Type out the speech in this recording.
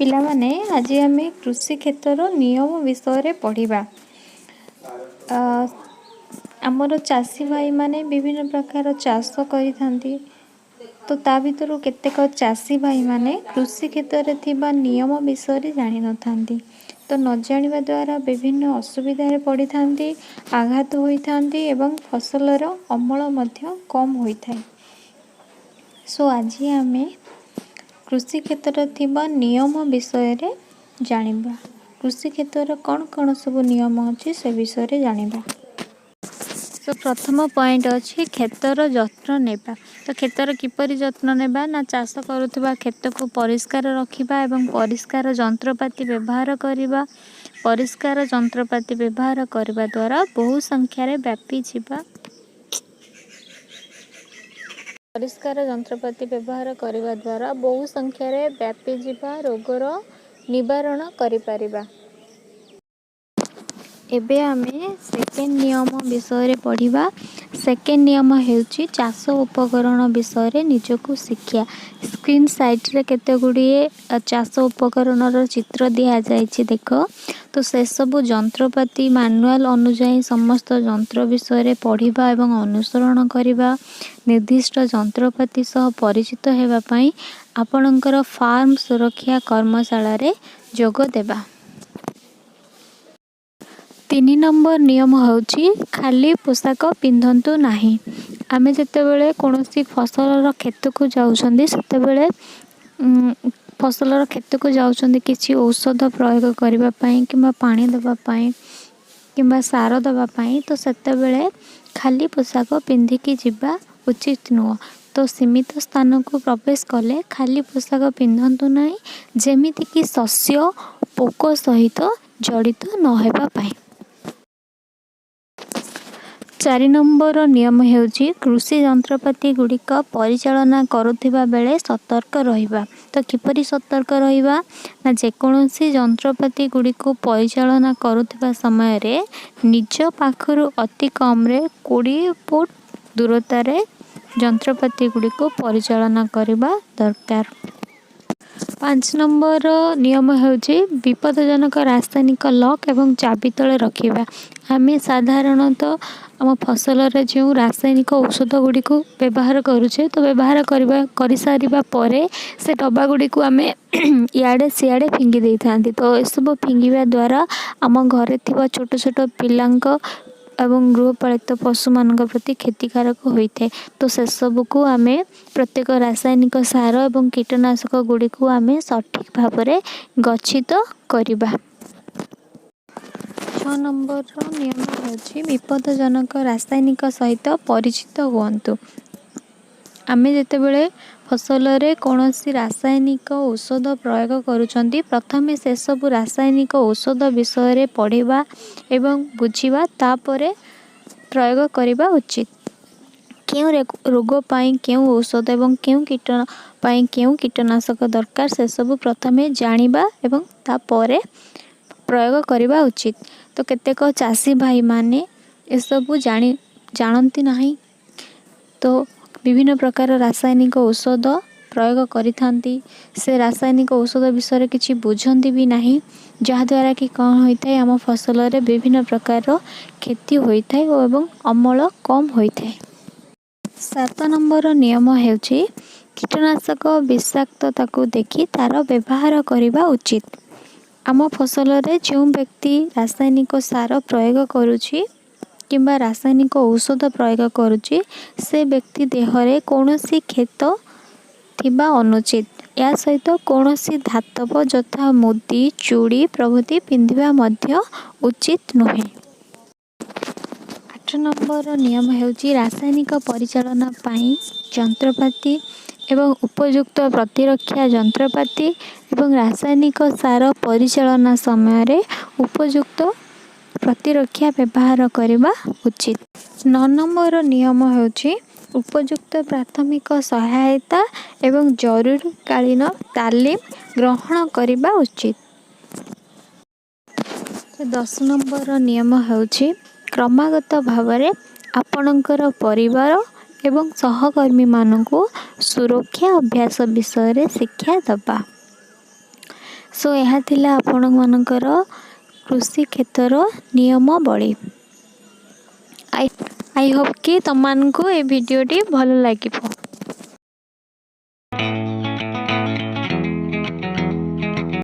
ପିଲାମାନେ, ଆଜି ଆମେ କୃଷି କ୍ଷେତ୍ରର ନିୟମ ବିଷୟରେ ପଢ଼ିବା। ଆମର ଚାଷୀ ଭାଇମାନେ ବିଭିନ୍ନ ପ୍ରକାର ଚାଷ କରିଥାନ୍ତି। ତ ତା ଭିତରୁ କେତେକ ଚାଷୀ ଭାଇମାନେ କୃଷି କ୍ଷେତ୍ରରେ ଥିବା ନିୟମ ବିଷୟରେ ଜାଣିନଥାନ୍ତି। ତ ନ ଜାଣିବା ଦ୍ୱାରା ବିଭିନ୍ନ ଅସୁବିଧାରେ ପଡ଼ିଥାନ୍ତି, ଆଘାତ ହୋଇଥାନ୍ତି ଏବଂ ଫସଲର ଅମଳ ମଧ୍ୟ କମ୍ ହୋଇଥାଏ। ସୋ ଆଜି ଆମେ କୃଷି କ୍ଷେତ୍ରରେ ଥିବା ନିୟମ ବିଷୟରେ ଜାଣିବା। କୃଷି କ୍ଷେତ୍ରର କ'ଣ କ'ଣ ସବୁ ନିୟମ ଅଛି, ସେ ବିଷୟରେ ଜାଣିବା। ସୋ ପ୍ରଥମ ପଏଣ୍ଟ ଅଛି କ୍ଷେତର ଯତ୍ନ ନେବା। ତ କ୍ଷେତର କିପରି ଯତ୍ନ ନେବା ନା, ଚାଷ କରୁଥିବା କ୍ଷେତକୁ ପରିଷ୍କାର ରଖିବା ଏବଂ ପରିଷ୍କାର ଯନ୍ତ୍ରପାତି ବ୍ୟବହାର କରିବା। ପରିଷ୍କାର ଯନ୍ତ୍ରପାତି ବ୍ୟବହାର କରିବା ଦ୍ୱାରା ବହୁ ସଂଖ୍ୟାରେ ବ୍ୟାପିଯିବା ପରିଷ୍କାର ଯନ୍ତ୍ରପାତି ବ୍ୟବହାର କରିବା ଦ୍ୱାରା ବହୁ ସଂଖ୍ୟାରେ ବ୍ୟାପିଯିବା ରୋଗର ନିବାରଣ କରିପାରିବା। ଏବେ ଆମେ ସେକେଣ୍ଡ ନିୟମ ବିଷୟରେ ପଢ଼ିବା। ସେକେଣ୍ଡ ନିୟମ ହେଉଛି ଚାଷ ଉପକରଣ ବିଷୟରେ ନିଜକୁ ଶିକ୍ଷା। ସ୍କ୍ରିନ୍ ସାଇଡ଼୍ରେ କେତେ ଗୁଡ଼ିଏ ଚାଷ ଉପକରଣର ଚିତ୍ର ଦିଆଯାଇଛି, ଦେଖ। ତ ସେସବୁ ଯନ୍ତ୍ରପାତି ମାନୁଆଲ୍ ଅନୁଯାୟୀ ସମସ୍ତ ଯନ୍ତ୍ର ବିଷୟରେ ପଢ଼ିବା ଏବଂ ଅନୁସରଣ କରିବା। ନିର୍ଦ୍ଦିଷ୍ଟ ଯନ୍ତ୍ରପାତି ସହ ପରିଚିତ ହେବା ପାଇଁ ଆପଣଙ୍କର ଫାର୍ମ ସୁରକ୍ଷା କର୍ମଶାଳାରେ ଯୋଗ ଦେବା। 3 ନମ୍ବର ନିୟମ ହେଉଛି ଖାଲି ପୋଷାକ ପିନ୍ଧନ୍ତୁ ନାହିଁ। ଆମେ ଯେତେବେଳେ କୌଣସି ଫସଲର କ୍ଷେତକୁ ଯାଉଛନ୍ତି, ସେତେବେଳେ ଫସଲର କ୍ଷେତକୁ ଯାଉଛନ୍ତି କିଛି ଔଷଧ ପ୍ରୟୋଗ କରିବା ପାଇଁ କିମ୍ବା ପାଣି ଦେବା ପାଇଁ କିମ୍ବା ସାର ଦେବା ପାଇଁ, ତ ସେତେବେଳେ ଖାଲି ପୋଷାକ ପିନ୍ଧିକି ଯିବା ଉଚିତ ନୁହଁ। ତ ସୀମିତ ସ୍ଥାନକୁ ପ୍ରବେଶ କଲେ ଖାଲି ପୋଷାକ ପିନ୍ଧନ୍ତୁ ନାହିଁ, ଯେମିତିକି ଶସ୍ୟ ପୋକ ସହିତ ଜଡ଼ିତ ନ ହେବା ପାଇଁ। 4 ନମ୍ବର ନିୟମ ହେଉଛି କୃଷି ଯନ୍ତ୍ରପାତି ଗୁଡ଼ିକ ପରିଚାଳନା କରୁଥିବା ବେଳେ ସତର୍କ ରହିବା। ତ କିପରି ସତର୍କ ରହିବା ନା, ଯେକୌଣସି ଯନ୍ତ୍ରପାତି ଗୁଡ଼ିକୁ ପରିଚାଳନା କରୁଥିବା ସମୟରେ ନିଜ ପାଖରୁ ଅତି କମ୍ରେ 20 ଫୁଟ ଦୂରତାରେ ଯନ୍ତ୍ରପାତି ଗୁଡ଼ିକୁ ପରିଚାଳନା କରିବା ଦରକାର। 5 ନମ୍ବର ନିୟମ ହେଉଛି ବିପଦଜନକ ରାସାୟନିକ ଲକ୍ ଏବଂ ଚାବି ତଳେ ରଖିବା। ଆମେ ସାଧାରଣତଃ ଆମ ଫସଲରେ ଯେଉଁ ରାସାୟନିକ ଔଷଧ ଗୁଡ଼ିକୁ ବ୍ୟବହାର କରୁଛେ, ତ ବ୍ୟବହାର କରିବା କରିସାରିବା ପରେ ସେ ଡବା ଗୁଡ଼ିକୁ ଆମେ ଇଆଡ଼େ ସିଆଡ଼େ ଫିଙ୍ଗି ଦେଇଥାନ୍ତି। ତ ଏସବୁ ଫିଙ୍ଗିବା ଦ୍ୱାରା ଆମ ଘରେ ଥିବା ଛୋଟ ଛୋଟ ପିଲାଙ୍କ ଏବଂ ଗୃହପାଳିତ ପଶୁମାନଙ୍କ ପ୍ରତି କ୍ଷତିକାରକ ହୋଇଥାଏ। ତ ସେସବୁକୁ ଆମେ ପ୍ରତ୍ୟେକ ରାସାୟନିକ ସାର ଏବଂ କୀଟନାଶକ ଗୁଡ଼ିକୁ ଆମେ ସଠିକ୍ ଭାବରେ ଗଚ୍ଛିତ କରିବା। 6 ନମ୍ବରର ନିୟମ ହେଉଛି ବିପଦଜନକ ରାସାୟନିକ ସହିତ ପରିଚିତ ହୁଅନ୍ତୁ। ଆମେ ଯେତେବେଳେ ଫସଲରେ କୌଣସି ରାସାୟନିକ ଔଷଧ ପ୍ରୟୋଗ କରୁଛନ୍ତି, ପ୍ରଥମେ ସେସବୁ ରାସାୟନିକ ଔଷଧ ବିଷୟରେ ପଢ଼ିବା ଏବଂ ବୁଝିବା, ତାପରେ ପ୍ରୟୋଗ କରିବା ଉଚିତ। କେଉଁ ରୋଗ ପାଇଁ କେଉଁ ଔଷଧ ଏବଂ କେଉଁ କୀଟ ପାଇଁ କେଉଁ କୀଟନାଶକ ଦରକାର, ସେସବୁ ପ୍ରଥମେ ଜାଣିବା ଏବଂ ତାପରେ ପ୍ରୟୋଗ କରିବା ଉଚିତ। ତ କେତେକ ଚାଷୀ ଭାଇମାନେ ଏସବୁ ଜାଣନ୍ତି ନାହିଁ, ତ ବିଭିନ୍ନ ପ୍ରକାର ରାସାୟନିକ ଔଷଧ ପ୍ରୟୋଗ କରିଥାନ୍ତି। ସେ ରାସାୟନିକ ଔଷଧ ବିଷୟରେ କିଛି ବୁଝନ୍ତି ବି ନାହିଁ, ଯାହାଦ୍ୱାରା କି କ'ଣ ହୋଇଥାଏ, ଆମ ଫସଲରେ ବିଭିନ୍ନ ପ୍ରକାରର କ୍ଷତି ହୋଇଥାଏ ଓ ଏବଂ ଅମଳ କମ୍ ହୋଇଥାଏ। 7 ନମ୍ବର ନିୟମ ହେଉଛି କୀଟନାଶକ ବିଷାକ୍ତତାକୁ ଦେଖି ତା'ର ବ୍ୟବହାର କରିବା ଉଚିତ। ଆମ ଫସଲରେ ଯେଉଁ ବ୍ୟକ୍ତି ରାସାୟନିକ ସାର ପ୍ରୟୋଗ କରୁଛି କିମ୍ବା ରାସାୟନିକ ଔଷଧ ପ୍ରୟୋଗ କରୁଛି, ସେ ବ୍ୟକ୍ତି ଦେହରେ କୌଣସି କ୍ଷତ ଥିବା ଅନୁଚିତ। ଏହା ସହିତ କୌଣସି ଧାତବ ଯଥା ମୁଦି, ଚୁଡ଼ି ପ୍ରଭୃତି ପିନ୍ଧିବା ମଧ୍ୟ ଉଚିତ ନୁହେଁ। 8 ନମ୍ବର ନିୟମ ହେଉଛି ରାସାୟନିକ ପରିଚାଳନା ପାଇଁ ଯନ୍ତ୍ରପାତି ଏବଂ ଉପଯୁକ୍ତ ପ୍ରତିରକ୍ଷା ଯନ୍ତ୍ରପାତି ଏବଂ ରାସାୟନିକ ସାର ପରିଚାଳନା ସମୟରେ ଉପଯୁକ୍ତ ପ୍ରତିରକ୍ଷା ବ୍ୟବହାର କରିବା ଉଚିତ। 9 ନମ୍ବର ନିୟମ ହେଉଛି ଉପଯୁକ୍ତ ପ୍ରାଥମିକ ସହାୟତା ଏବଂ ଜରୁରୀକାଳୀନ ତାଲିମ ଗ୍ରହଣ କରିବା ଉଚିତ। 10 ନମ୍ବର ନିୟମ ହେଉଛି କ୍ରମାଗତ ଭାବରେ ଆପଣଙ୍କର ପରିବାର ଏବଂ ସହକର୍ମୀମାନଙ୍କୁ ସୁରକ୍ଷା ଅଭ୍ୟାସ ବିଷୟରେ ଶିକ୍ଷା ଦେବା। ସୋ ଏହା ଥିଲା ଆପଣମାନଙ୍କର କୃଷି କ୍ଷେତ୍ରର ନିୟମାବଳୀ। I hope କି ତୁମମାନଙ୍କୁ ଏ ଭିଡ଼ିଓଟି ଭଲ ଲାଗିବ।